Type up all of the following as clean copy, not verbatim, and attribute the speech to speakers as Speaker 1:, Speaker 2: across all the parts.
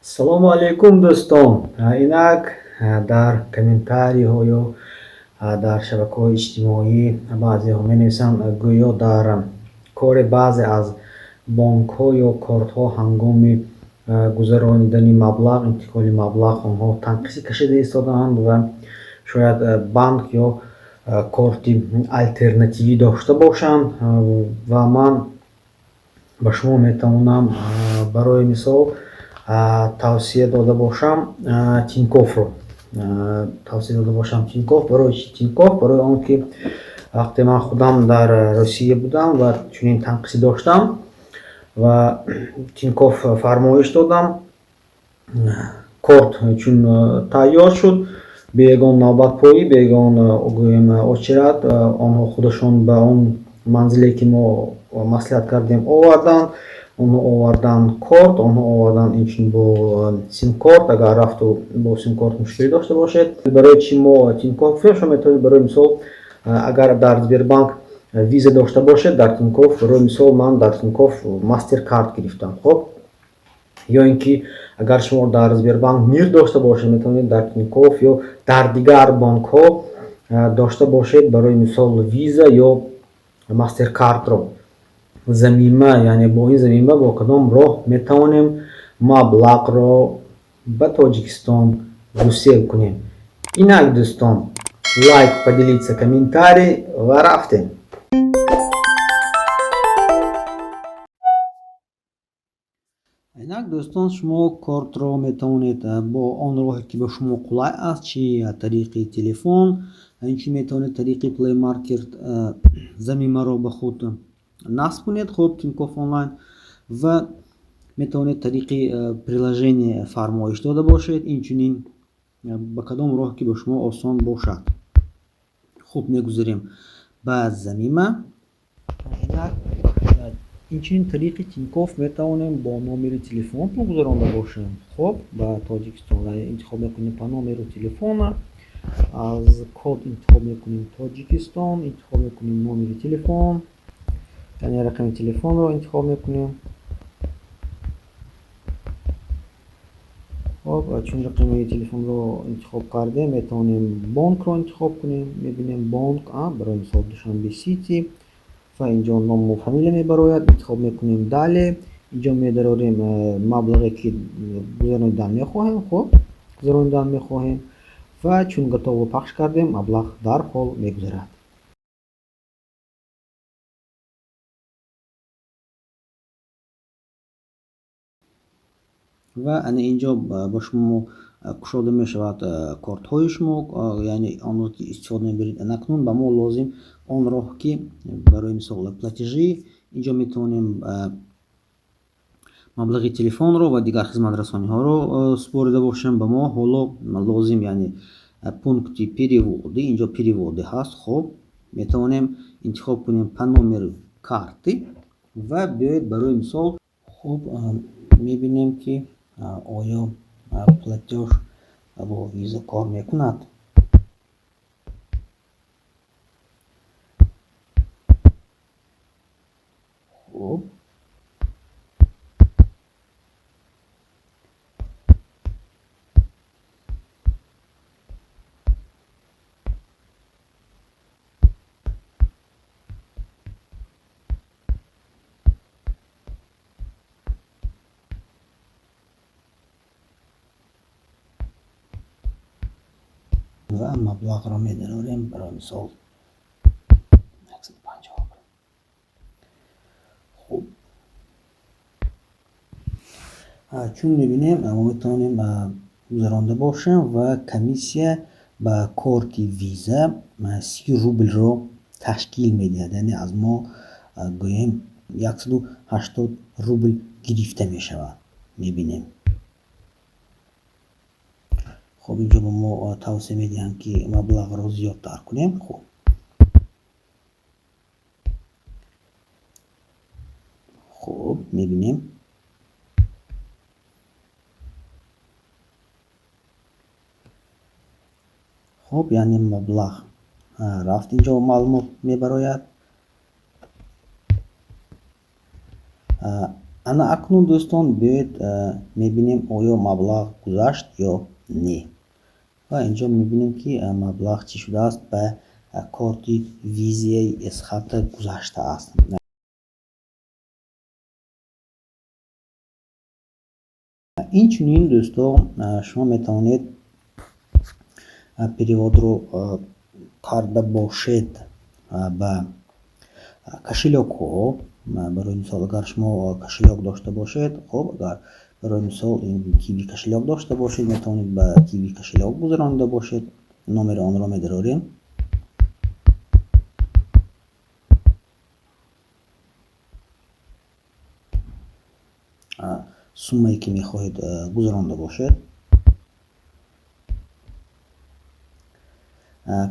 Speaker 1: Салому алейкум, дӯстон. Инак дар комментариҳо ё дар шабакаҳои иҷтимоӣ баъзеҳо менависанд, гӯё дар кори баъзе аз бонкҳо ё кортҳо ҳангоми гузаронидани маблағ, интиқоли маблағ онҳо танқисӣ кашида истодаанд ва шояд банк ё корти алтернативӣ дошта бошанд. Ва ман ба шумо метавонам барои мисол тавсия дода бошам Тинькоффро, тавсия дода бошам Тинькофф. Барои чи Тинькофф? Барои он ки вақте ман худам дар Русия будам ва чунин танқисӣ доштам ва Тинькофф фармоиш додам, корт чун тайёр шуд, бе ягон навбатпоӣ, бе ягон, гӯем, очередь, онҳо худашон ба он манзиле ки мо маслиҳат кардем оварданд. Онҳо оварданд корт, онҳо оварданд инчунин бо симкорт. Агар рафту бо симкорт мушкилӣ дошта бошед, барои чи мо Тинькофф гуфтем? Шумо метавонед, барои мисол, агар дар Сбербанк Виза дошта бошед, дар Тинькофф, барои мисол, ман дар Тинькофф Мастеркард гирифтам. Хоб, ё ин ки агар шумо дар Сбербанк Мир дошта бошед, метавонед дар Тинькофф ё дар дигар бонкҳо дошта бошед, барои мисол, Виза ё Мастеркардро. Замима, яъне бо ин замима бо кадом роҳ метавонем маблағро ба Тоҷикистон гусел кунем? Инак, дӯстон, лайк, поделиться, комментарий ва рафтем. Инак, дӯстон, шумо кортро метавонед бо он роҳе ки ба шумо қулай аст, чи тариқи телефон, инчунин метавонед тариқи Play Market замимаро ба худ насб кунед, хуб, Тинькофф Онлайн, ва метавонед тариқи приложение фармоиш дода бошед. Инчунин ба кадом роҳ ки ба шумо осон бошад. Хуб, мегузарем ба замима. Инчунин тариқи Тинькофф метавонем бо номери телефон пул гузаронда бошем. Хуб, ба Тоҷикистон интихоб мекунем по номеру телефона, аз код интихоб мекунем Тоҷикистон, интихоб мекунем номери телефон, яъне рақами телефонро интихоб мекунем. Хоб, чун рақами телефонро интихоб кардем, метавонем бонкро интихоб кунем. Мебинем бонк, барои мисол, Душанбе Сити, ва инҷо ному фамилия мебарояд. Интихоб мекунем далее. Инҷо медарорем маблағе ки гузаронидан мехоҳем. Хуб, гузаронидан мехоҳем ва чун готово пахш кардем, маблағ дарҳол мегузарад. Ва ана инҷо ба шумо кушода мешавад кортҳои шумо, яъне онро ки истифода мебаред. Анакнун ба мо лозим он роҳ ки, барои мисол, платежи. Инҷо метавонем маблағи телефонро ва дигар хизматрасониҳоро супорида бошем. Ба мо ҳоло лозим, яъне пункти переводы, инҷо переводы ҳаст. Хуб, метавонем интихоб кунем по номеру карты ва биёед, барои мисол, хуб, мебинем ки оё платеж бо Виза кор мекунад. Хуб. Ва маблағро медарорем, барои мисол, 150 рубл. Хуб, чун мебинем, мо метавонем гузаронда бошем ва комиссия ба корти Виза 30 рублро ташкил медиҳад, яъне аз мо, гӯем, 180 рубл гирифта мешавад. Мебинем. Хуб, инҷо ба мо тавсия медиҳанд, ки маблағро зиёдтар кунем. Хуб, мебинем. Хуб, яъне маблағ рафт, инҷо маълумот мебарояд. Ана акнун, дӯстон, биёед мебинем, оё маблағ гузашт ё не. Ва инҷо мебинем, ки маблағ чӣ шудааст, ба корти визаи Эсхата гузаштааст. Инчунин, дӯстон, шумо метавонед переводро карда бошед ба кошелёкҳо. Барои мисол, агар шумо кошелёк дошта бошед, хуб, агар, барои мисол, Киви кошелёк дошта бошед, метавонед ба Киви кошелёк гузаронида бошед. Номери онро медарорем. Суммае, ки мехоҳед гузаронда бошед,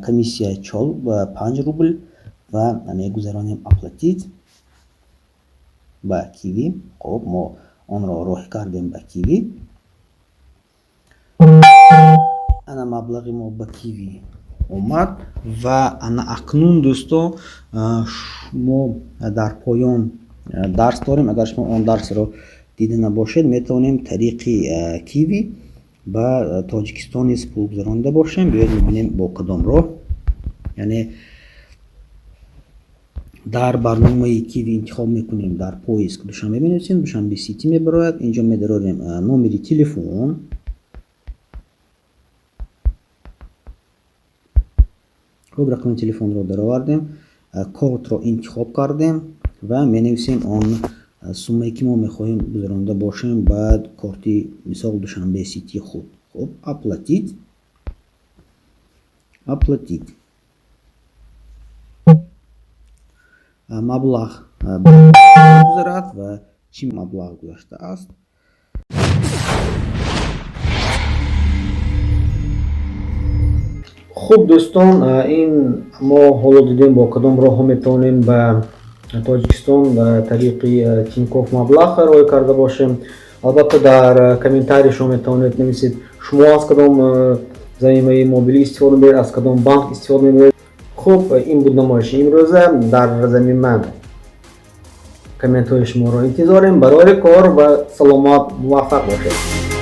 Speaker 1: комиссия 5 рубл ва мегузаронем оплатить ба Киви. Хуб, мо онро роҳӣ кардем ба Киви. Ана маблағи мо ба Киви омад. Ва ана акнун, дӯсто, мо дар поён дарс дорем. Агар шумо он дарсро дида набошед, метавонем тариқи Киви ба Тоҷикистон низ пул гузаронида бошем. Биёед мебинем, бо кадом роҳ. Яъне дар барномаи Киви интихоб мекунем, дар поиск Душанбе менависем, Душанбе Сити мебарояд. Инҷо медарорем номери телефон. Хуб, рақами телефонро даровардем, кортро интихоб кардем ва менависем он суммае, ки мо мехоҳем гузаронида бошем ба корти, мисол, Душанбе Сити худ. Хуб, оплатить, оплатить. Маблағ гузарад ва чӣ маблағ гузаштааст. Хуб, дӯстон, ин мо ҳоло дидем, бо кадом роҳҳо метавонем ба Тоҷикистон ба тариқи Тинькофф маблағ роҳӣ карда бошем. Албатта, дар комментарий шумо метавонед нависед, шумо аз кадом замимаи мобилӣ истифода мебаред, аз кадом банк истифода мебаред. Хуб, ин буд намоиши имрӯза. Дар замима комментҳои шуморо интизорем. Барори кор ва саломат, муваффақ бошед.